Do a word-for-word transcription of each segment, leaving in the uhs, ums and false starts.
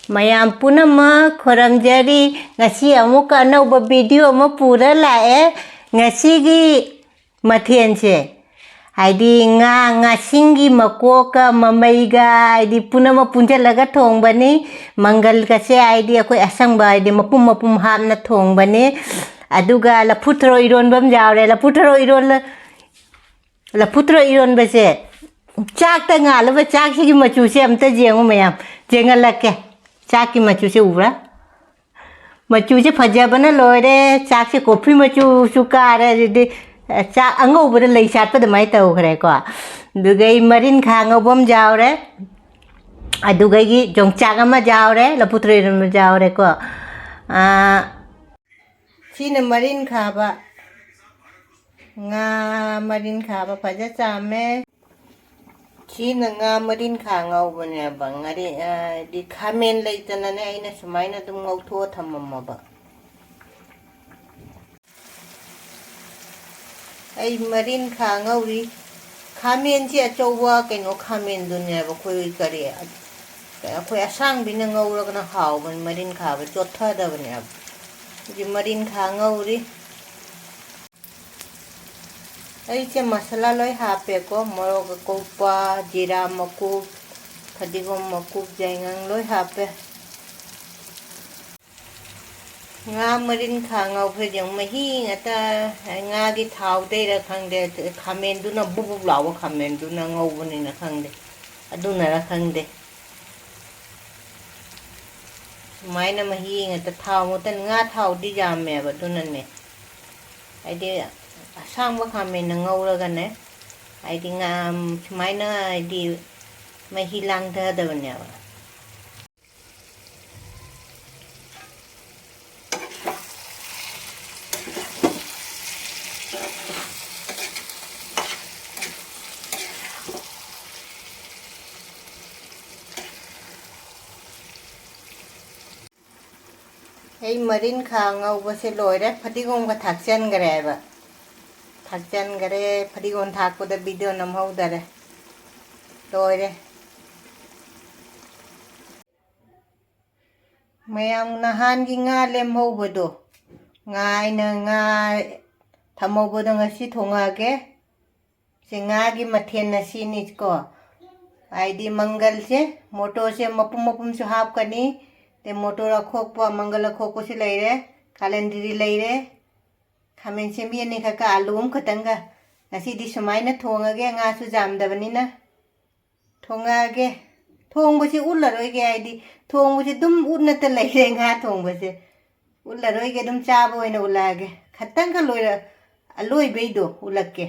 ꯃꯌꯥꯝ ꯄꯨꯝꯅꯃꯛ ꯈꯨꯔꯨꯝꯖꯔꯤ꯫ ꯉꯁꯤ ꯑꯃꯨꯛꯀ ꯑꯅꯧꯕ video ꯑꯃ ꯄꯨꯔ ꯂꯥꯛꯑꯦ꯫ ꯉꯁꯤꯒꯤ ꯃꯊꯦꯜꯁꯦ, ꯍꯥꯏꯗꯤ ꯉꯥ, ꯉꯥꯁꯤꯡꯒꯤ ꯃꯀꯣꯛꯀ ꯃꯃꯩꯒ, ꯍꯥꯏꯗꯤ ꯄꯨꯝꯅꯃꯛ ꯄꯨꯟꯁꯤꯜꯂꯒ ꯊꯣꯡꯕꯅꯤ꯫ ꯃꯪꯒꯜꯒꯁꯦ, ꯍꯥꯏꯗꯤ ꯑꯩꯈꯣꯏ ꯑꯁꯪꯕ, ꯍꯥꯏꯗꯤ ꯃꯄꯨꯝ ꯃꯄꯨꯝ ꯍꯥꯞꯅ ꯊꯣꯡꯕꯅꯤ꯫ ꯑꯗꯨꯒ ꯂꯐꯨ ꯊꯔꯣ ꯏꯔꯣꯟꯕ ꯑꯃ ꯌꯥꯎꯔꯦ꯫ ꯂꯐꯨ ꯊꯔꯣ ꯏꯔꯣꯜꯂ-, ꯂꯐꯨ ꯊꯔꯣ ꯏꯔꯣꯟꯕꯁꯦ, ꯆꯥꯛꯇ ꯉꯥꯜꯂꯕ ꯆꯥꯛꯁꯤꯒꯤ ꯃꯆꯨꯁꯦ ꯑꯝꯇ ꯌꯦꯡꯉꯨ ꯃꯌꯥꯝ, ꯌꯦꯡꯍꯜꯂꯛꯀꯦ꯫ ꯆꯥꯛꯀꯤ ꯃꯆꯨꯁꯦ ꯎꯕ꯭ꯔꯥ? ꯃꯆꯨꯁꯦ ꯐꯖꯕꯅ ꯂꯣꯏꯔꯦ꯫ ꯆꯥꯛꯁꯦ ꯀꯣꯐꯤ ꯃꯆꯨꯁꯨ ꯀꯥꯔꯦ꯫ ꯑꯗꯨꯗꯤ, ꯑ, ꯆꯥꯛ ꯑꯉꯧꯕꯗ ꯂꯩ ꯁꯥꯠꯄ ꯑꯗꯨꯃꯥꯏꯅ ꯇꯧꯈ꯭ꯔꯦꯀꯣ꯫ ꯑꯗꯨꯒ ꯑꯩ ꯃꯔꯤꯟꯈꯥ ꯉꯧꯕ ꯑꯃ ꯌꯥꯎꯔꯦ꯫ ꯑꯗꯨꯒ ꯑꯩꯒꯤ ꯌꯣꯡꯆꯥꯛ ꯑꯃ ꯌꯥꯎꯔꯦ, ꯂꯐꯨ ꯊꯔꯣ ꯏꯔꯣꯟꯕ ꯌꯥꯎꯔꯦꯀꯣ꯫ ꯑ, ꯁꯤꯅ ꯃꯔꯤꯟꯈꯥꯕ꯫ ꯉꯥ ꯃꯔꯤꯟꯈꯥꯕ ꯐꯖ ꯆꯥꯝꯃꯦ꯫ ꯁꯤꯅ ꯉꯥ ꯃꯔꯤꯟꯈꯥ ꯉꯧꯕꯅꯦꯕ꯫ ꯉꯥꯔꯤ-, ꯑ, ꯍꯥꯏꯗꯤ ꯈꯥꯃꯦꯟ ꯂꯩꯇꯅꯅꯦ, ꯑꯩꯅ ꯁꯨꯃꯥꯏꯅ ꯑꯗꯨꯝ ꯉꯧꯊꯣꯛꯑ ꯊꯝꯃꯝꯃꯕ꯫ ꯑꯩ ꯃꯔꯤꯟꯈꯥ ꯉꯧꯔꯤ꯫ ꯈꯥꯃꯦꯟꯁꯤ ꯑꯆꯧꯕ ꯀꯩꯅꯣ ꯈꯥꯃꯦꯟꯗꯨꯅꯦꯕ, ꯑꯩꯈꯣꯏ ꯀꯔꯤ, ꯑꯩꯈꯣꯏ ꯑꯁꯥꯡꯕꯤꯅ ꯉꯧꯔꯒꯅ ꯍꯥꯎꯕꯅꯤ, ꯃꯔꯤꯟꯈꯥꯕ ꯆꯣꯠꯊꯗꯕꯅꯦꯕ꯫ ꯍꯧꯖꯤꯛ ꯃꯔꯤꯟꯈꯥ ꯉꯧꯔꯤ꯫ ꯑꯩꯁꯦ ꯃꯁꯥꯂꯥ ꯂꯣꯏ ꯍꯥꯞꯄꯦꯀꯣ, ꯃꯣꯔꯣꯛ ꯑꯀꯨꯞꯄ, ꯖꯤꯔꯥ ꯃꯀꯨꯞ, ꯐꯗꯤꯒꯣꯝ ꯃꯀꯨꯞ, ꯌꯥꯏꯉꯪ ꯂꯣꯏ ꯍꯥꯞꯄꯦ꯫ ꯉꯥ ꯃꯔꯤꯟꯈꯥ ꯉꯧꯕꯁꯦ ꯌꯦꯡꯉꯨ, ꯃꯍꯤ ꯉꯥꯛꯇ, ꯉꯥꯒꯤ ꯊꯥꯎꯗꯩꯔ ꯈꯪꯗꯦ, ꯈꯥꯃꯦꯟꯗꯨꯅ ꯕꯨꯛ ꯕꯨꯛ ꯂꯥꯎꯕ ꯈꯥꯃꯦꯟꯗꯨꯅ ꯉꯧꯕꯅꯤꯅ ꯈꯪꯗꯦ, ꯑꯗꯨꯅꯔ ꯈꯪꯗꯦ꯫ ꯁꯨꯃꯥꯏꯅ ꯃꯍꯤ ꯉꯥꯛꯇ, ꯊꯥꯎ ꯉꯥꯛꯇꯅꯤ꯫ ꯉꯥ ꯊꯥꯎꯗꯤ ꯌꯥꯝꯃꯦꯕ, ꯑꯗꯨꯅꯅꯦ꯫ ꯍꯥꯏꯗꯤ ꯑꯁꯥꯡꯕ ꯈꯥꯃꯦꯟꯅ ꯉꯧꯔꯒꯅꯦ, ꯍꯥꯏꯗꯤ ꯉꯥ ꯁꯨꯃꯥꯏꯅ, ꯍꯥꯏꯗꯤ ꯃꯍꯤ ꯂꯥꯡꯊꯗꯕꯅꯦꯕ꯫ ꯑꯩ ꯃꯔꯤꯟꯈꯥ ꯉꯧꯕꯁꯦ ꯂꯣꯏꯔꯦ, ꯐꯗꯤꯒꯣꯝꯒ ꯊꯥꯛꯆꯟꯈ꯭ꯔꯦꯕ꯫ ꯊꯥꯛꯆꯟꯈ꯭ꯔꯦ, ꯐꯗꯤꯒꯣꯝ ꯊꯥꯛꯄꯗ video ꯅꯝꯍꯧꯗꯔꯦ꯫ ꯂꯣꯏꯔꯦ꯫ ꯃꯌꯥꯝ, ꯅꯍꯥꯟꯒꯤ ꯉꯥ ꯂꯦꯝꯍꯧꯕꯗꯣ, ꯉꯥ ꯑꯩꯅ ꯉꯥ ꯊꯝꯍꯧꯕꯗꯣ ꯉꯁꯤ ꯊꯣꯡꯉꯛꯑꯒꯦ꯫ ꯁꯤ ꯉꯥꯒꯤ ꯃꯊꯦꯜ ꯑꯁꯤꯅꯤꯀꯣ꯫ ꯍꯥꯏꯗꯤ ꯃꯪꯒꯜꯁꯦ, ꯃꯣꯇꯣꯔꯁꯦ ꯃꯄꯨꯝ ꯃꯄꯨꯝꯁꯨ ꯍꯥꯞꯀꯅꯤ꯫ ꯑꯗꯩ ꯃꯣꯇꯣꯔ ꯑꯈꯣꯛꯄ, ꯃꯪꯒꯜ ꯑꯈꯣꯛꯄꯁꯨ ꯂꯩꯔꯦ, ꯀꯥꯂꯟꯗ꯭ꯔꯤ ꯂꯩꯔꯦ, ꯈꯥꯃꯦꯟ ꯑꯁꯤꯟꯕꯤ ꯑꯅꯤꯈꯛꯀ, ꯑꯂꯨ ꯑꯃꯈꯛꯇꯪꯒ꯫ ꯉꯁꯤꯗꯤ ꯁꯨꯃꯥꯏꯅ ꯊꯣꯡꯉꯒꯦ, ꯉꯥꯁꯨ ꯌꯥꯝꯗꯕꯅꯤꯅ꯫ ꯊꯣꯡꯉꯛꯑꯒꯦ꯫ ꯊꯣꯡꯕꯁꯤ ꯎꯠꯂꯔꯣꯏꯒꯦ, ꯍꯥꯏꯗꯤ ꯊꯣꯡꯕꯁꯤ ꯑꯗꯨꯝ ꯎꯠꯅꯇ ꯂꯩꯔꯦ, ꯉꯥ ꯊꯣꯡꯕꯁꯦ꯫ ꯎꯠꯂꯔꯣꯏꯒꯦ, ꯑꯗꯨꯝ ꯆꯥꯕ ꯑꯣꯏꯅ ꯎꯠꯂꯛꯑꯒꯦ꯫ ꯈꯇꯪꯒ ꯂꯣꯏꯔ-, ꯑꯂꯣꯏꯕꯩꯗꯣ ꯎꯠꯂꯛꯀꯦ꯫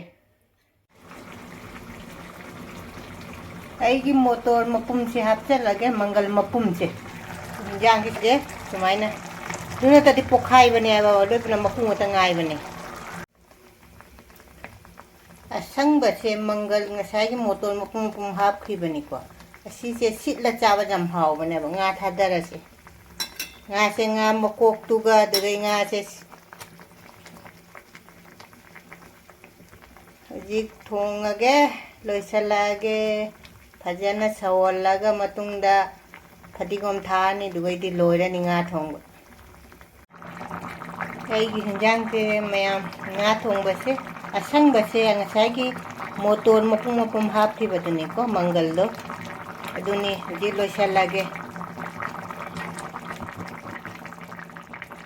ꯑꯩꯒꯤ ꯃꯣꯇꯣꯔ ꯃꯄꯨꯝꯁꯦ ꯍꯥꯞꯆꯤꯜꯂꯒꯦ, ꯃꯪꯒꯜ ꯃꯄꯨꯝꯁꯦ꯫ ꯏꯟꯖꯥꯡꯒꯤꯁꯦ ꯁꯨꯃꯥꯏꯅ, ꯑꯗꯨ ꯅꯠꯇ꯭ꯔꯗꯤ ꯄꯣꯛꯈꯥꯏꯕꯅꯦꯕ, ꯑꯂꯣꯏꯕꯅ ꯃꯀꯨ ꯉꯥꯛꯇ ꯉꯥꯏꯕꯅꯦ꯫ ꯑꯁꯪꯕꯁꯦ ꯃꯪꯒꯜ ꯉꯁꯥꯏꯒꯤ ꯃꯣꯇꯣꯔ ꯃꯄꯨꯝ ꯃꯄꯨꯝ ꯍꯥꯞꯈꯤꯕꯅꯤꯀꯣ꯫ ꯑꯁꯤꯁꯦ ꯁꯤꯠꯂ ꯆꯥꯕ ꯌꯥꯝ ꯍꯥꯎꯕꯅꯦꯕ꯫ ꯉꯥ ꯊꯥꯗꯔꯁꯦ꯫ ꯉꯥꯁꯦ, ꯉꯥ ꯃꯀꯣꯛꯇꯨꯒ, ꯑꯗꯨꯗꯩ ꯉꯥꯁꯦ ꯍꯧꯖꯤꯛ ꯊꯣꯡꯉꯒꯦ, ꯂꯣꯏꯁꯤꯜꯂꯛꯑꯒꯦ꯫ ꯐꯖꯅ ꯁꯧꯍꯜꯂꯒ ꯃꯇꯨꯡꯗ ꯐꯗꯤꯒꯣꯝ ꯊꯥꯛꯑꯅꯤ, ꯑꯗꯨꯒꯩꯗꯤ ꯂꯣꯏꯔꯅꯤ ꯉꯥ ꯊꯣꯡꯕ꯫ ꯑꯩꯒꯤ ꯍꯤꯟꯖꯥꯡꯁꯦ ꯃꯌꯥꯝ, ꯉꯥ ꯊꯣꯡꯕꯁꯦ, ꯑꯁꯪꯕꯁꯦ ꯉꯁꯥꯏꯒꯤ ꯃꯣꯇꯣꯔ ꯃꯄꯨꯝ ꯃꯄꯨꯝ ꯍꯥꯞꯈꯤꯕꯗꯨꯅꯤꯀꯣ, ꯃꯪꯒꯜꯗꯣ, ꯑꯗꯨꯅꯤ ꯍꯧꯖꯤꯛ ꯂꯣꯏꯁꯤꯜꯂꯒꯦ꯫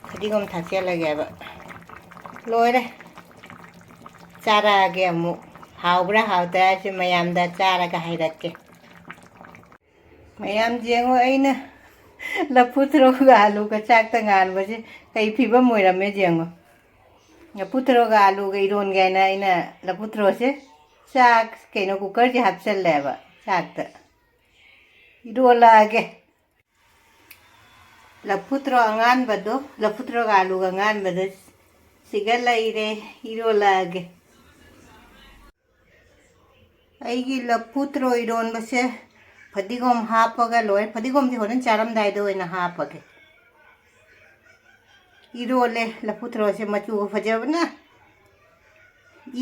ꯐꯗꯤꯒꯣꯝ ꯊꯥꯛꯆꯜꯂꯒꯦꯕ꯫ ꯂꯣꯏꯔꯦ꯫ ꯆꯥꯔꯛꯑꯒꯦ ꯑꯃꯨꯛ꯫ ꯍꯥꯎꯕ꯭ꯔꯥ ꯍꯥꯎꯇ꯭ꯔꯥ ꯍꯥꯏꯁꯦ ꯃꯌꯥꯝꯗ ꯆꯥꯔꯒ ꯍꯥꯏꯔꯛꯀꯦ꯫ ꯃꯌꯥꯝ ꯌꯦꯡꯉꯣ, ꯑꯩꯅ ꯂꯐꯨ ꯊꯔꯣꯒ ꯑꯂꯨꯒ ꯆꯥꯛꯇ ꯉꯥꯟꯕꯁꯦ ꯀꯩ ꯐꯤꯕꯝ ꯑꯣꯏꯔꯝꯃꯦ ꯌꯦꯡꯉꯣ꯫ ꯂꯐꯨ ꯊꯔꯣꯒ ꯑꯂꯨꯒ ꯏꯔꯣꯟꯒꯦ ꯍꯥꯏꯅ ꯑꯩꯅ ꯂꯐꯨ ꯊꯔꯣꯁꯦ ꯆꯥꯛ, ꯀꯩꯅꯣ, ꯀꯨꯀꯔꯁꯦ ꯍꯥꯞꯆꯜꯂꯦꯕ ꯆꯥꯛꯇ꯫ ꯏꯔꯣꯜꯂꯛꯑꯒꯦ꯫ ꯂꯐꯨ ꯊꯔꯣ ꯑꯉꯥꯟꯕꯗꯣ, ꯂꯐꯨ ꯊꯔꯣꯒ ꯑꯂꯨꯒ ꯑꯉꯥꯟꯕꯗꯣ ꯁꯤꯒ ꯂꯩꯔꯦ, ꯏꯔꯣꯜꯂꯛꯑꯒꯦ꯫ ꯑꯩꯒꯤ ꯂꯐꯨ ꯊꯔꯣ ꯏꯔꯣꯟꯕꯁꯦ ꯐꯗꯤꯒꯣꯝ ꯍꯥꯞꯄꯒ ꯂꯣꯏꯔꯦ꯫ ꯐꯗꯤꯒꯣꯝꯁꯦ ꯍꯣꯔꯦꯟ ꯆꯥꯔꯝꯗꯥꯏꯗ ꯑꯣꯏꯅ ꯍꯥꯞꯄꯒꯦ꯫ ꯏꯔꯣꯜꯂꯦ ꯂꯐꯨ ꯊꯔꯣꯁꯦ, ꯃꯆꯨꯒ ꯐꯖꯕꯅ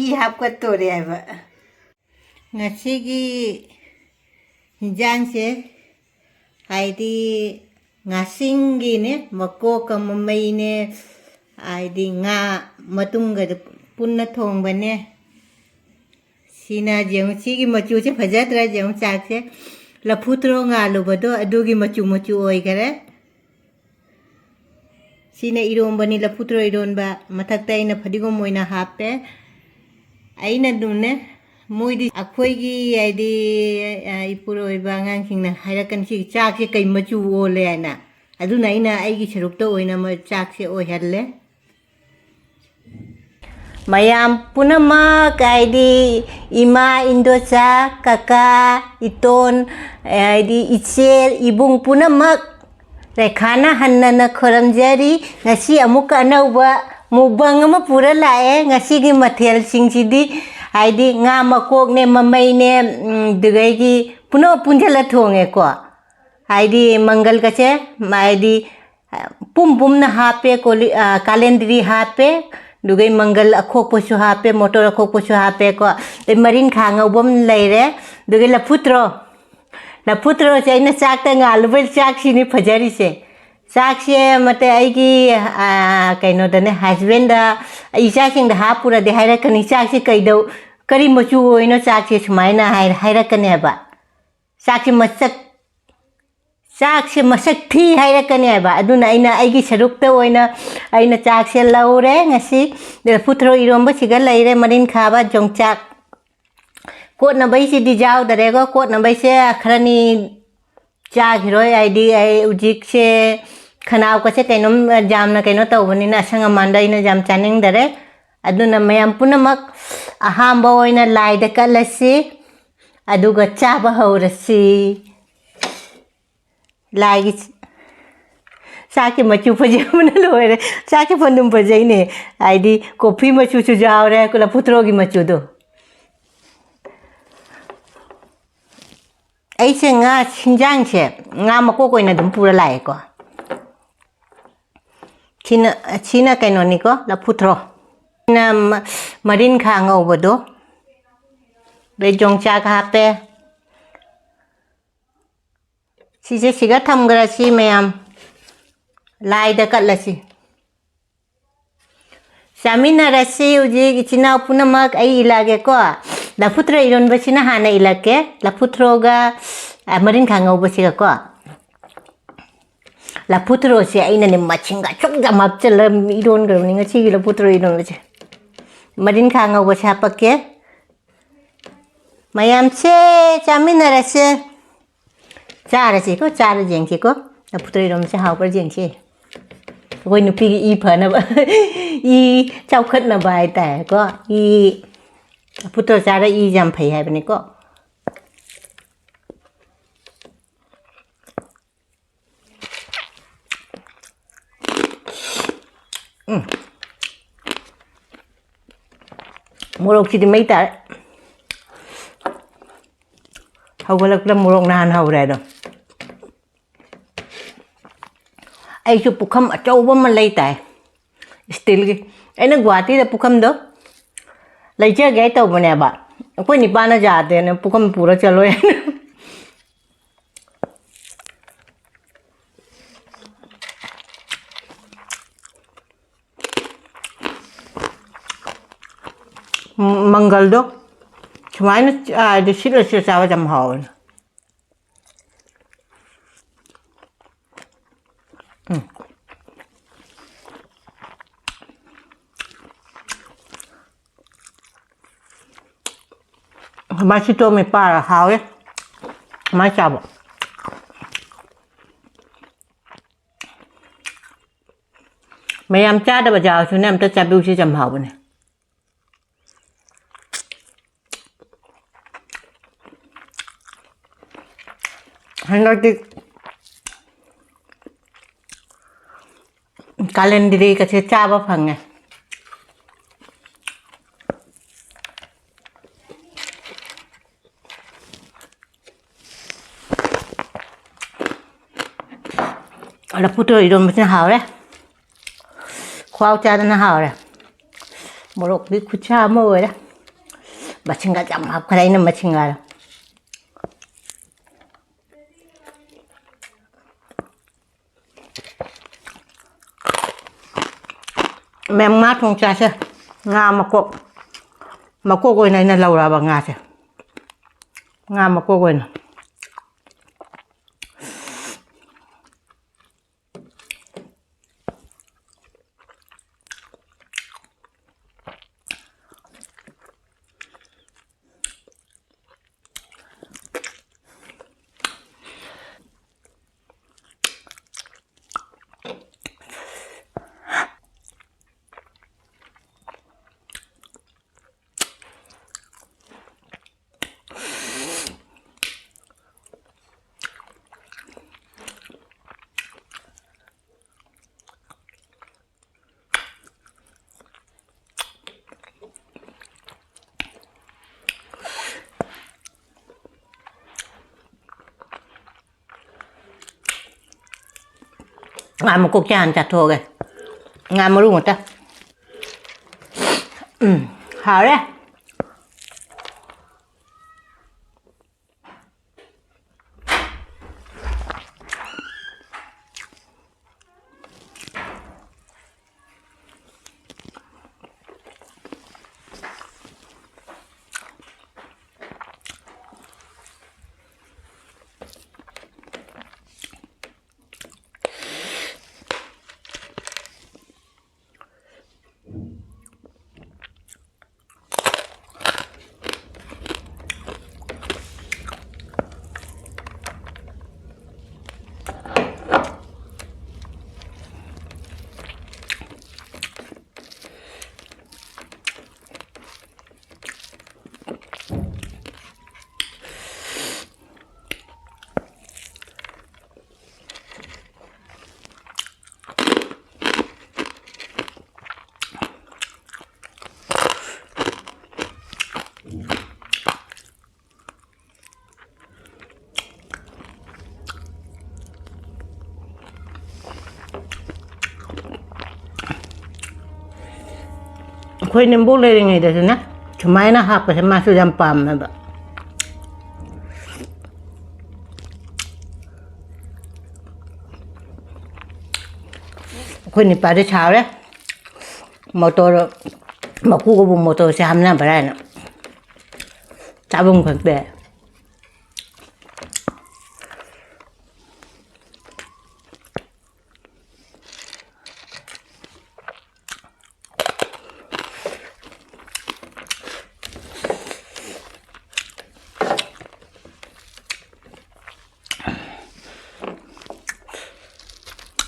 ꯏ ꯍꯥꯞꯀꯠꯇꯣꯔꯦ ꯍꯥꯏꯕ꯫ ꯉꯁꯤꯒꯤ ꯍꯤꯟꯖꯥꯡꯁꯦ, ꯍꯥꯏꯗꯤ ꯉꯥꯁꯤꯡꯒꯤꯅꯦ, ꯃꯀꯣꯛꯀ ꯃꯃꯩꯅꯦ, ꯍꯥꯏꯗꯤ ꯉꯥ ꯃꯇꯨꯝꯒꯗꯨ ꯄꯨꯟꯅ ꯊꯣꯡꯕꯅꯦ꯫ ꯁꯤꯅ ꯌꯦꯡꯉꯨ, ꯁꯤꯒꯤ ꯃꯆꯨꯁꯦ ꯐꯖꯗ꯭ꯔꯥ? ꯌꯦꯡꯉꯨ, ꯆꯥꯛꯁꯦ ꯂꯐꯨ ꯊꯔꯣ ꯉꯥꯜꯂꯨꯕꯗꯣ ꯑꯗꯨꯒꯤ ꯃꯆꯨ ꯃꯆꯨ ꯑꯣꯏꯈꯔꯦ꯫ ꯁꯤꯅ ꯏꯔꯣꯝꯕꯅꯤ, ꯂꯐꯨ ꯊꯔꯣ ꯏꯔꯣꯟꯕ꯫ ꯃꯊꯛꯇ ꯑꯩꯅ ꯐꯗꯤꯒꯣꯝ ꯑꯣꯏꯅ ꯍꯥꯞꯄꯦ꯫ ꯑꯩꯅ ꯑꯗꯨꯝꯅꯦ, ꯃꯣꯏꯗꯤ ꯑꯩꯈꯣꯏꯒꯤ, ꯍꯥꯏꯗꯤ, ꯑ, ꯏꯄꯨꯔꯣꯏꯕ ꯑꯉꯥꯡꯁꯤꯡꯅ ꯍꯥꯏꯔꯛꯀꯅꯤ, "ꯁꯤꯒꯤ ꯆꯥꯛꯁꯦ ꯀꯩ ꯃꯆꯨ ꯑꯣꯜꯂꯦ?" ꯍꯥꯏꯅ꯫ ꯑꯗꯨꯅ ꯑꯩꯅ ꯑꯩꯒꯤ ꯁꯔꯨꯛꯇ ꯑꯣꯏꯅ ꯃ-, ꯆꯥꯛꯁꯦ ꯑꯣꯏꯍꯜꯂꯦ꯫ ꯃꯌꯥꯝ ꯄꯨꯝꯅꯃꯛ, ꯍꯥꯏꯗꯤ ꯏꯃꯥ, ꯏꯟꯗꯣꯆꯥ, ꯀꯀꯥ, ꯏꯇꯣꯟ, ꯍꯥꯏꯗꯤ ꯏꯆꯦ, ꯏꯕꯨꯡ ꯄꯨꯝꯅꯃꯛ ꯔꯦꯈꯥꯅ ꯍꯟꯅꯅ ꯈꯨꯔꯨꯝꯖꯔꯤ꯫ ꯉꯁꯤ ꯑꯃꯨꯛꯀ ꯑꯅꯧꯕ mukbang ꯑꯃ ꯄꯨꯔ ꯂꯥꯛꯑꯦ꯫ ꯉꯁꯤꯒꯤ ꯃꯊꯦꯜꯁꯤꯡꯁꯤꯗꯤ, ꯍꯥꯏꯗꯤ ꯉꯥ ꯃꯀꯣꯛꯅꯦ, ꯃꯃꯩꯅꯦ, ꯎꯝ, ꯑꯗꯨꯗꯒꯤ ꯄꯨꯝꯅꯃꯛ ꯄꯨꯟꯁꯤꯜꯂ ꯊꯣꯡꯉꯦꯀꯣ꯫ ꯍꯥꯏꯗꯤ ꯃꯪꯒꯜꯒꯁꯦ, ꯍꯥꯏꯗꯤ ꯄꯨꯝ ꯄꯨꯝꯅ ꯍꯥꯞꯄꯦ, ꯀꯣꯂꯤ-, ꯑ, ꯀꯥꯂꯦꯟꯗ꯭ꯔꯤ ꯍꯥꯞꯄꯦ, ꯑꯗꯨꯒ ꯃꯪꯒꯜ ꯑꯈꯣꯛꯄꯁꯨ ꯍꯥꯞꯄꯦ, ꯃꯣꯇꯣꯔ ꯑꯈꯣꯛꯄꯁꯨ ꯍꯥꯞꯄꯦꯀꯣ꯫ ꯑꯗꯩ ꯃꯔꯤꯟꯈꯥ ꯉꯧꯕ ꯑꯃ ꯂꯩꯔꯦ, ꯑꯗꯨꯒ ꯂꯐꯨ ꯊꯔꯣ꯫ ꯂꯐꯨ ꯊꯔꯣꯁꯦ ꯑꯩꯅ ꯆꯥꯛꯇ ꯉꯥꯜꯂꯨꯕꯩ ꯆꯥꯛꯁꯤꯅꯤ ꯐꯖꯔꯤꯁꯦ꯫ ꯆꯥꯛꯁꯦ ꯃꯇꯦ ꯑꯩꯒꯤ, ꯑ, ꯀꯩꯅꯣꯗꯅꯦ, husbandꯗ, "ꯑꯩ ꯏꯆꯥꯁꯤꯡꯗ ꯍꯥꯞꯄꯨꯔꯗꯤ ꯍꯥꯏꯔꯛꯀꯅꯤ, ꯆꯥꯛꯁꯦ ꯀꯩꯗꯧ-, ꯀꯔꯤ ꯃꯆꯨ ꯑꯣꯏꯅꯣ ꯆꯥꯛꯁꯦ?" ꯁꯨꯃꯥꯏꯅ ꯍꯥꯏ-, ꯍꯥꯏꯔꯛꯀꯅꯦꯕ꯫ ꯆꯥꯛꯁꯦ ꯃꯁꯛ, ꯆꯥꯛꯁꯦ ꯃꯁꯛ ꯊꯤ ꯍꯥꯏꯔꯛꯀꯅꯦꯕ꯫ ꯑꯗꯨꯅ ꯑꯩꯅ ꯑꯩꯒꯤ ꯁꯔꯨꯛꯇ ꯑꯣꯏꯅ ꯑꯩꯅ ꯆꯥꯛꯁꯦ ꯂꯧꯔꯦ ꯉꯁꯤ꯫ ꯂꯐꯨ ꯊꯔꯣ ꯏꯔꯣꯝꯕꯁꯤꯒ ꯂꯩꯔꯦ, ꯃꯔꯤꯟꯈꯥꯕ, ꯌꯣꯡꯆꯥꯛ꯫ ꯀꯣꯠꯅꯕꯩꯁꯤꯗꯤ ꯌꯥꯎꯗꯔꯦꯀꯣ꯫ ꯀꯣꯠꯅꯕꯩꯁꯦ ꯈꯔꯅꯤ ꯆꯥꯈꯤꯔꯣꯏ, ꯍꯥꯏꯗꯤ ꯑꯩ ꯍꯧꯖꯤꯛꯁꯦ ꯈꯅꯥꯎꯒꯁꯦ ꯀꯩꯅꯣꯝ ꯌꯥꯝꯅ ꯀꯩꯅꯣ ꯇꯧꯕꯅꯤꯅ ꯑꯁꯪ ꯑꯃꯥꯟꯗ ꯑꯩꯅ ꯌꯥꯝ ꯆꯥꯅꯤꯡꯗꯔꯦ꯫ ꯑꯗꯨꯅ ꯃꯌꯥꯝ ꯄꯨꯝꯅꯃꯛ ꯑꯍꯥꯝꯕ ꯑꯣꯏꯅ ꯂꯥꯏꯗ ꯀꯠꯂꯁꯤ, ꯑꯗꯨꯒ ꯆꯥꯕ ꯍꯧꯔꯁꯤ꯫ ꯂꯥꯏꯒꯤ ꯆ-, ꯆꯥꯛꯀꯤ ꯃꯆꯨ ꯐꯖꯕꯅ ꯂꯣꯏꯔꯦ꯫ ꯆꯥꯛꯀꯤ ꯐꯟꯗꯨꯝ ꯐꯖꯩꯅꯦ꯫ ꯍꯥꯏꯗꯤ ꯀꯣꯐꯤ ꯃꯆꯨꯁꯨ ꯌꯥꯎꯔꯦ, ꯂꯐꯨ ꯊꯔꯣꯒꯤ ꯃꯆꯨꯗꯣ꯫ ꯑꯩꯁꯦ ꯉꯥ ꯍꯤꯟꯖꯥꯡꯁꯦ, ꯉꯥ ꯃꯀꯣꯛ ꯑꯣꯏꯅ ꯑꯗꯨꯝ ꯄꯨꯔ ꯂꯥꯛꯑꯦꯀꯣ꯫ ꯁꯤꯅ, ꯁꯤꯅ ꯀꯩꯅꯣꯅꯤꯀꯣ, ꯂꯐꯨ ꯊꯔꯣ꯫ ꯁꯤꯅ ꯃ-, ꯃꯔꯤꯟꯈꯥ ꯉꯧꯕꯗꯣ꯫ ꯑꯗꯩ ꯌꯣꯡꯆꯥꯛ ꯍꯥꯞꯄꯦ꯫ ꯁꯤꯁꯦ ꯁꯤꯒ ꯊꯝꯈ꯭ꯔꯁꯤ ꯃꯌꯥꯝ꯫ ꯂꯥꯏꯗ ꯀꯠꯂꯁꯤ꯫ ꯆꯥꯃꯤꯟꯅꯔꯁꯤ ꯍꯧꯖꯤꯛ ꯏꯆꯤꯟ ꯏꯅꯥꯎ ꯄꯨꯝꯅꯃꯛ꯫ ꯑꯩ ꯏꯜꯂꯛꯑꯒꯦꯀꯣ꯫ ꯂꯐꯨꯊꯔꯣ ꯏꯔꯣꯟꯕꯁꯤꯅ ꯍꯥꯟꯅ ꯏꯜꯂꯛꯀꯦ꯫ ꯂꯐꯨꯊꯔꯣꯒ, ꯑ, ꯃꯔꯤꯡꯈꯥ ꯉꯧꯕꯁꯤꯒꯀꯣ꯫ ꯂꯐꯨꯊꯔꯣꯁꯦ ꯑꯩꯅꯅꯦ ꯃꯁꯤꯡꯒ ꯑꯁꯨꯛ ꯌꯥꯝ ꯍꯥꯞꯆꯤꯜꯂ ꯏꯔꯣꯟꯈ꯭ꯔꯕꯅꯤ ꯉꯁꯤꯒꯤ ꯂꯐꯨꯊꯔꯣ ꯏꯔꯣꯟꯕꯁꯦ꯫ ꯃꯔꯤꯡꯈꯥ ꯉꯧꯕꯁꯦ ꯍꯥꯞꯄꯛꯀꯦ꯫ ꯃꯌꯥꯝꯁꯦ ꯆꯥꯃꯤꯟꯅꯔꯁꯦ꯫ ꯆꯥꯔꯁꯤꯀꯣ, ꯆꯥꯔ ꯌꯦꯡꯁꯤꯀꯣ꯫ ꯂꯐꯨꯊꯔꯣ ꯏꯔꯣꯟꯕꯁꯦ ꯍꯥꯎꯕ꯭ꯔꯥ ꯌꯦꯡꯁꯤ꯫ ꯑꯩꯈꯣꯏ ꯅꯨꯄꯤꯒꯤ ꯏ ꯐꯅꯕ, ꯏ ꯆꯥꯎꯈꯠꯅꯕ ꯍꯥꯏꯇꯥꯔꯦꯀꯣ꯫ ꯏ ꯂꯐꯨꯊꯔꯣ ꯆꯥꯔ ꯏ ꯌꯥꯝ ꯐꯩ ꯍꯥꯏꯕꯅꯤꯀꯣ꯫ ꯎꯝ꯫ ꯃꯣꯔꯣꯛꯁꯤꯗꯤ ꯃꯩ ꯇꯥꯔꯦ꯫ ꯍꯧꯒꯠꯂꯛꯄꯗ ꯃꯣꯔꯣꯛ ꯅꯍꯥꯟ ꯍꯧꯔꯦ ꯑꯗꯣ꯫ ꯑꯩꯁꯨ ꯄꯨꯈꯝ ꯑꯆꯧꯕ ꯑꯃ ꯂꯩ ꯇꯥꯏ, ꯏꯁꯇꯤꯜꯒꯤ꯫ ꯑꯩꯅ ꯒꯨꯍꯥꯇꯤꯗ ꯄꯨꯈꯝꯗꯣ ꯂꯩꯖꯒꯦ ꯍꯥꯏ ꯇꯧꯕꯅꯦꯕ, ꯑꯩꯈꯣꯏ ꯅꯤꯄꯥꯅ ꯌꯥꯗꯦꯅ ꯄꯨꯈꯝ ꯄꯨꯔ ꯆꯠꯂꯣꯏ꯫ ꯎꯝ, ꯃꯪꯒꯜꯗꯣ ꯁꯨꯃꯥꯏꯅ ꯆꯥꯔꯗꯤ ꯁꯤꯠꯂ ꯁꯤꯠꯂ ꯆꯥꯕ ꯌꯥꯝ ꯍꯥꯎꯋꯦ꯫ ꯎꯝ꯫ ꯃꯁꯤ ꯇꯣꯝꯃꯦ ꯄꯥꯔ ꯍꯥꯎꯋꯦ꯫ ꯃꯥꯏ ꯆꯥꯕ꯫ ꯃꯌꯥꯝ ꯆꯥꯗꯕ ꯌꯥꯎꯔꯁꯨꯅꯦ, ꯑꯝꯇ ꯆꯥꯕꯤꯌꯨꯁꯤ, ꯌꯥꯝ ꯍꯥꯎꯕꯅꯦ꯫ ꯍꯟꯗꯛꯇꯤ ꯀꯥꯂꯦꯟꯗ꯭ꯔꯤꯒꯁꯦ ꯆꯥꯕ ꯐꯪꯉꯦ꯫ ꯂꯐꯨꯊꯔꯣ ꯏꯔꯣꯟꯕꯁꯤꯅ ꯍꯥꯎꯔꯦ꯫ ꯈꯨꯍꯥꯎ ꯆꯥꯗꯅ ꯍꯥꯎꯔꯦ꯫ ꯃꯣꯔꯣꯛꯇꯤ ꯈꯨꯠꯁꯥ ꯑꯃ ꯑꯣꯏꯔꯦ꯫ ꯃꯁꯤꯡꯒ ꯌꯥꯝ ꯍꯥꯞꯈ꯭ꯔꯦ ꯑꯩꯅ ꯃꯁꯤꯡꯒ꯫ ꯃꯦꯝ, ꯉꯥ ꯊꯣꯡ ꯆꯥꯁꯦ꯫ ꯉꯥ ꯃꯀꯣꯛ, ꯃꯀꯣꯛ ꯑꯣꯏꯅ ꯑꯩꯅ ꯂꯧꯔꯛꯑꯕ ꯉꯥꯁꯦ꯫ ꯉꯥ ꯃꯀꯣꯛ ꯑꯣꯏꯅ꯫ ꯉꯥ ꯃꯀꯣꯛꯁꯦ ꯍꯥꯟꯅ ꯆꯥꯊꯣꯛꯑꯒꯦ꯫ ꯉꯥ ꯃꯔꯨ ꯉꯥꯛꯇ꯫ ꯎꯝ, ꯍꯥꯎꯔꯦ꯫ ꯑꯩꯈꯣꯏ ꯅꯦꯝꯕꯣꯛ ꯂꯩꯔꯤꯉꯩꯗꯁꯨꯅꯦ, ꯁꯨꯃꯥꯏꯅ ꯍꯥꯞꯄꯁꯦ ꯃꯥꯁꯨ ꯌꯥꯝ ꯄꯥꯝꯃꯦꯕ꯫ ꯑꯩꯈꯣꯏ ꯅꯤꯄꯥꯗꯤ ꯁꯥꯎꯔꯦ꯫ ꯃꯣꯇꯣꯔ ꯃꯀꯨꯒꯕꯨ ꯃꯣꯇꯣꯔꯁꯦ ꯍꯥꯞꯅꯕ꯭ꯔꯥ ꯍꯥꯏꯅ ꯆꯥꯐꯝ ꯈꯪꯗꯦ꯫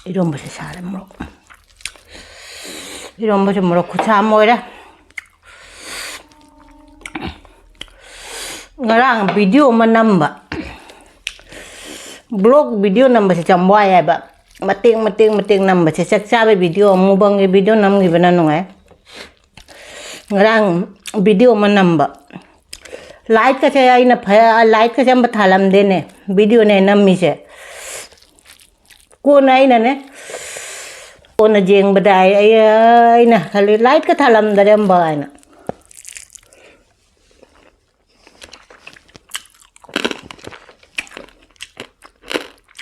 ꯏꯔꯣꯝꯕꯁꯦ ꯁꯥꯔꯦ ꯃꯣꯔꯣꯛ꯫ ꯏꯔꯣꯝꯕꯁꯦ ꯃꯣꯔꯣꯛ ꯈꯨꯠꯁꯥ ꯑꯃ ꯑꯣꯏꯔꯦ꯫ ꯉꯔꯥꯡ video ꯑꯃ ꯅꯝꯕ, vlog video ꯅꯝꯕꯁꯦ ꯌꯥꯝ ꯋꯥꯏ ꯍꯥꯏꯕ꯫ ꯃꯇꯦꯛ ꯃꯇꯦꯛ ꯃꯇꯦꯛ ꯅꯝꯕꯁꯦ, ꯆꯥꯛ ꯆꯥꯕꯩ video, mukbangꯒꯤ video ꯅꯝꯈꯤꯕꯅ ꯅꯨꯡꯉꯥꯏ꯫ ꯉꯔꯥꯡ video ꯑꯃ ꯅꯝꯕ, lightꯀꯁꯦ ꯑꯩꯅ ꯐ-, lightꯀꯁꯦ ꯑꯝꯇ ꯊꯥꯜꯂꯝꯗꯦꯅꯦ, videoꯅꯦ ꯅꯝꯃꯤꯁꯦ꯫ ꯀꯣꯟꯅ ꯑꯩꯅꯅꯦ, ꯀꯣꯟꯅ ꯌꯦꯡꯕꯗ ꯑꯩ, ꯑꯩ, ꯑꯩꯅ ꯈꯜꯂꯤ, lightꯀ ꯊꯥꯜꯂꯝꯗꯔꯦ ꯑꯝꯕ ꯍꯥꯏꯅ꯫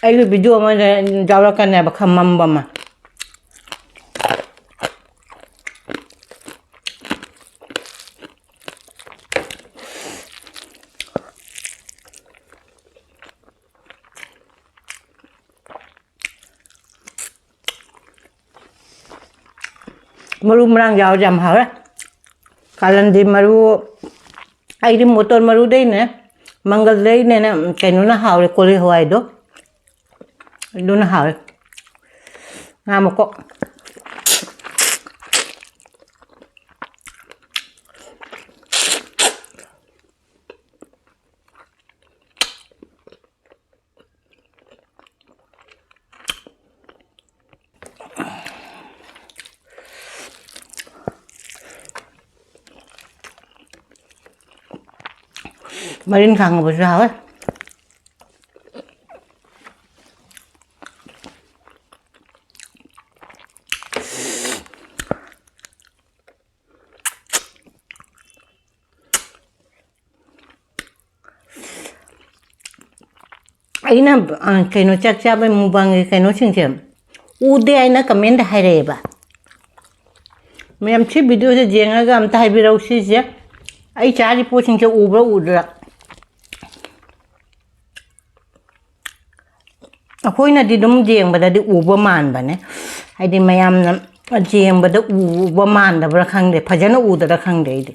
ꯑꯩꯒꯤ video ꯑꯃ ꯌꯥꯎꯔꯛꯀꯅꯦꯕ, ꯈꯔ ꯃꯝꯕ ꯑꯃ꯫ ꯃꯔꯨ ꯃꯔꯥꯡ ꯌꯥꯎꯔꯗꯤ ꯌꯥꯝ ꯍꯥꯎꯔꯦ꯫ ꯀꯥꯂꯟꯗꯤ ꯃꯔꯨ, ꯑꯩꯗꯤ ꯃꯣꯇꯣꯔ ꯃꯔꯨꯗꯩꯅꯦ, ꯃꯪꯒꯜꯗꯩꯅꯦꯅꯦ, ꯀꯩꯅꯣꯅ ꯍꯥꯎꯔꯦ, ꯀꯣꯂꯤ ꯍꯋꯥꯏꯗꯣ, ꯑꯗꯨꯅ ꯍꯥꯎꯔꯦ꯫ ꯉꯥ ꯃꯀꯣꯛ꯫ ꯃꯔꯤꯟ ꯈꯥꯡꯉꯕꯁꯨ ꯍꯥꯎꯋꯦ꯫ ꯑꯩꯅ, ꯑ, ꯀꯩꯅꯣ, ꯆꯥꯛ ꯆꯥꯕꯩ mukbangꯒꯤ ꯀꯩꯅꯣꯁꯤꯡꯁꯦ ꯎꯗꯦ ꯍꯥꯏꯅ commentꯗ ꯍꯥꯏꯔꯛꯑꯦꯕ꯫ ꯃꯌꯥꯝ, ꯁꯤ videoꯁꯦ ꯌꯦꯡꯉꯒ ꯑꯝꯇ ꯍꯥꯏꯕꯤꯔꯛꯎ, ꯁꯤꯁꯦ ꯑꯩ ꯆꯥꯔꯤ ꯄꯣꯠꯁꯤꯡꯁꯦ ꯎꯕ꯭ꯔꯥ ꯎꯗ꯭ꯔꯥ? ꯑꯩꯈꯣꯏꯅꯗꯤ ꯑꯗꯨꯝ ꯌꯦꯡꯕꯗꯗꯤ ꯎꯕ ꯃꯥꯟꯕꯅꯦ, ꯍꯥꯏꯗꯤ ꯃꯌꯥꯝꯅ ꯌꯦꯡꯕꯗ ꯎꯕ ꯃꯥꯟꯗꯕ꯭ꯔꯥ ꯈꯪꯗꯦ, ꯐꯖꯅ ꯎꯗ꯭ꯔꯥ ꯈꯪꯗꯦ ꯑꯩꯗꯤ꯫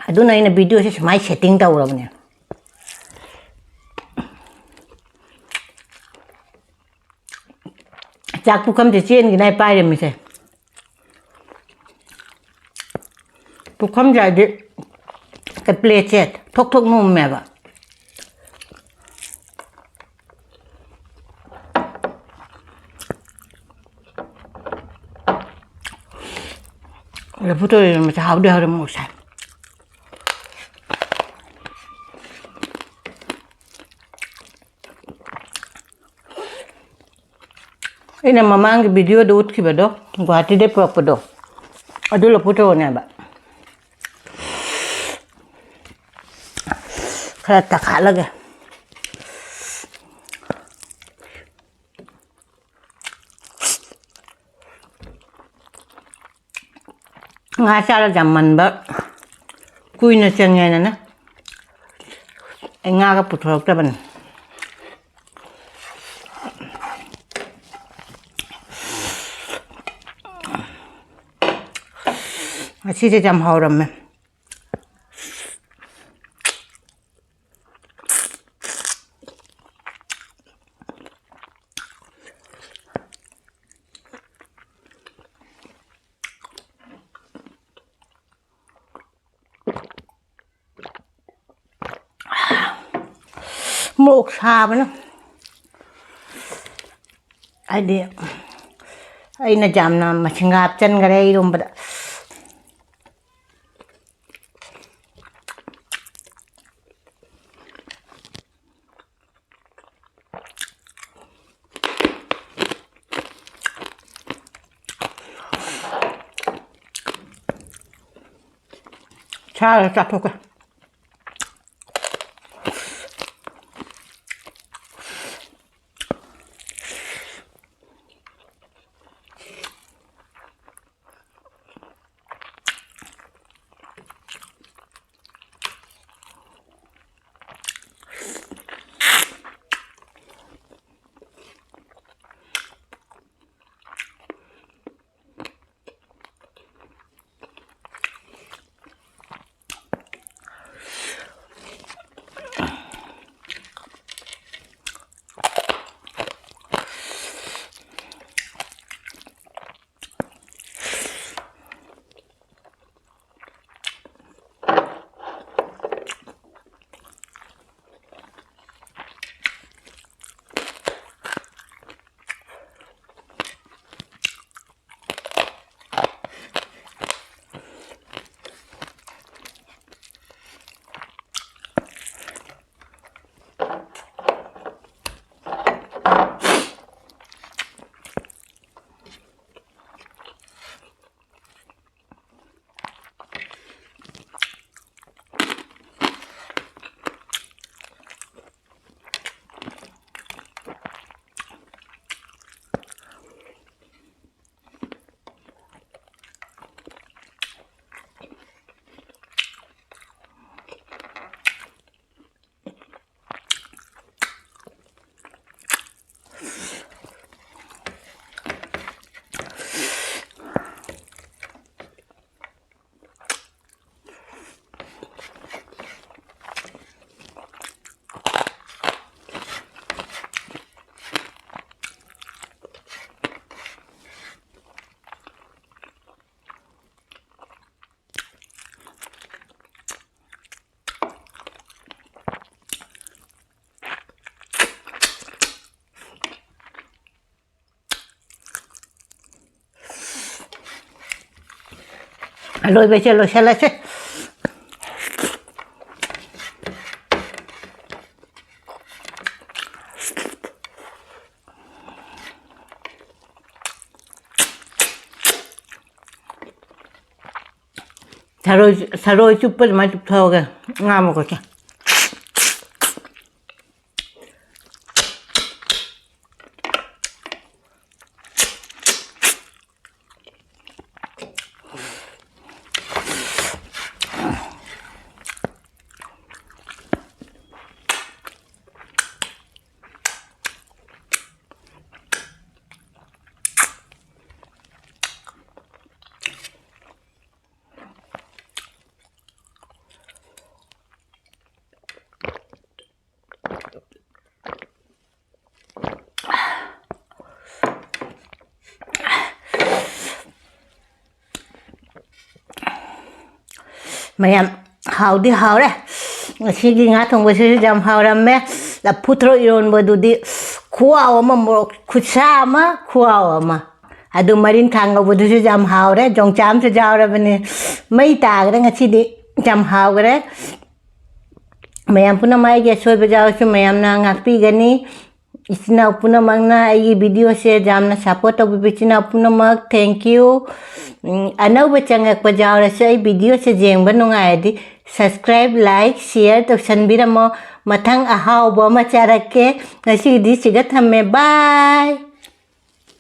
ꯑꯗꯨꯅ ꯑꯩꯅ videoꯁꯦ ꯁꯨꯃꯥꯏꯅ setting ꯇꯧꯔꯕꯅꯦ꯫ ꯆꯥꯛ ꯄꯨꯈꯝꯁꯦ ꯆꯦꯟꯈꯤꯅ ꯄꯥꯏꯔꯝꯃꯤꯁꯦ꯫ ꯄꯨꯈꯝꯁꯦ ꯍꯥꯏꯗꯤ plateꯁꯦ ꯊꯣꯛ ꯊꯣꯛ ꯅꯣꯝꯃꯦꯕ꯫ ꯂꯐꯨ ꯊꯔꯣ ꯏꯔꯣꯟꯕꯁꯦ ꯍꯥꯎꯗꯤ ꯍꯥꯎꯔꯦ, ꯃꯣꯔꯣꯛ ꯁꯥꯏ꯫ ꯑꯩꯅ ꯃꯃꯥꯡꯒꯤ videoꯗ ꯎꯠꯈꯤꯕꯗꯣ, ꯒꯨꯍꯥꯇꯤꯗꯩ ꯄꯨꯔꯛꯄꯗꯣ, ꯑꯗꯨ ꯂꯐꯨ ꯊꯔꯣꯅꯦꯕ꯫ ꯈꯔ ꯇꯛꯈꯥꯠꯂꯒꯦ꯫ ꯉꯥ ꯆꯥꯔ ꯌꯥꯝꯃꯟꯕ ꯀꯨꯏꯅ ꯆꯪꯉꯦꯅꯅꯦ ꯑꯩ ꯉꯥꯒ ꯄꯨꯊꯣꯔꯛꯇꯕꯅꯤ꯫ ꯉꯁꯤꯁꯦ ꯌꯥꯝ ꯍꯥꯎꯔꯝꯃꯦ꯫ ꯃꯣꯔꯣꯛ ꯁꯥꯕꯅ, ꯍꯥꯏꯗꯤ ꯑꯩꯅ ꯌꯥꯝꯅ ꯃꯁꯤꯡꯒ ꯍꯥꯞꯆꯤꯟꯈꯔꯦ ꯏꯔꯣꯝꯕꯗ꯫ ꯁꯥꯔ ꯆꯥꯊꯣꯛꯀꯦ꯫ ꯂꯣꯏꯕꯁꯦ ꯂꯣꯏꯁꯤꯜꯂꯁꯦ꯫ ꯊꯔꯣꯏ, ꯊꯔꯣꯏ ꯆꯨꯞꯄ ꯑꯗꯨꯃꯥꯏꯅ ꯆꯨꯞꯊꯣꯛꯑꯒ ꯉꯥ ꯃꯀꯣꯠꯁꯦ꯫ ꯃꯌꯥꯝ, ꯍꯥꯎꯗꯤ ꯍꯥꯎꯔꯦ꯫ ꯉꯁꯤꯒꯤ ꯉꯥ ꯊꯣꯡꯕꯁꯤꯁꯨ ꯌꯥꯝ ꯍꯥꯎꯔꯝꯃꯦ꯫ ꯂꯐꯨ ꯊꯔꯣ ꯏꯔꯣꯟꯕꯗꯨꯗꯤ ꯈꯨꯍꯥꯎ ꯑꯃ, ꯃꯣꯔꯣꯛ ꯈꯨꯠꯁꯥ ꯑꯃ, ꯈꯨꯍꯥꯎ ꯑꯃ꯫ ꯑꯗꯨ ꯃꯔꯤꯟ ꯈꯥ ꯉꯧꯕꯗꯨꯁꯨ ꯌꯥꯝ ꯍꯥꯎꯔꯦ꯫ ꯌꯣꯡꯆꯥꯛ ꯑꯃꯁꯨ ꯌꯥꯎꯔꯕꯅꯤ꯫ ꯃꯩ ꯇꯥꯈ꯭ꯔꯦ ꯉꯁꯤꯗꯤ, ꯌꯥꯝ ꯍꯥꯎꯈ꯭ꯔꯦ꯫ ꯃꯌꯥꯝ ꯄꯨꯝꯅꯃꯛ ꯑꯩꯒꯤ ꯑꯁꯣꯏꯕ ꯌꯥꯎꯔꯁꯨ ꯃꯌꯥꯝꯅ ꯉꯥꯛꯄꯤꯒꯅꯤ꯫ ꯏꯆꯤꯟ ꯏꯅꯥꯎ ꯄꯨꯝꯅꯃꯛꯅ ꯑꯩꯒꯤ videoꯁꯦ ꯌꯥꯝꯅ support ꯇꯧꯕꯤꯕ ꯏꯆꯤꯟ ꯏꯅꯥꯎ ꯄꯨꯝꯅꯃꯛ, thank you꯫ ꯎꯝ, ꯑꯅꯧꯕ ꯆꯪꯉꯛꯄ ꯌꯥꯎꯔꯁꯨ ꯑꯩ videoꯁꯦ ꯌꯦꯡꯕ ꯅꯨꯡꯉꯥꯏꯔꯗꯤ subscribe, like, share ꯇꯧꯁꯟꯕꯤꯔꯝꯃꯣ꯫ ꯃꯊꯪ ꯑꯍꯥꯎꯕ ꯑꯃ ꯆꯥꯔꯛꯀꯦ꯫ ꯉꯁꯤꯒꯤꯗꯤ ꯁꯤꯒ ꯊꯝꯃꯦ꯫ Bye꯫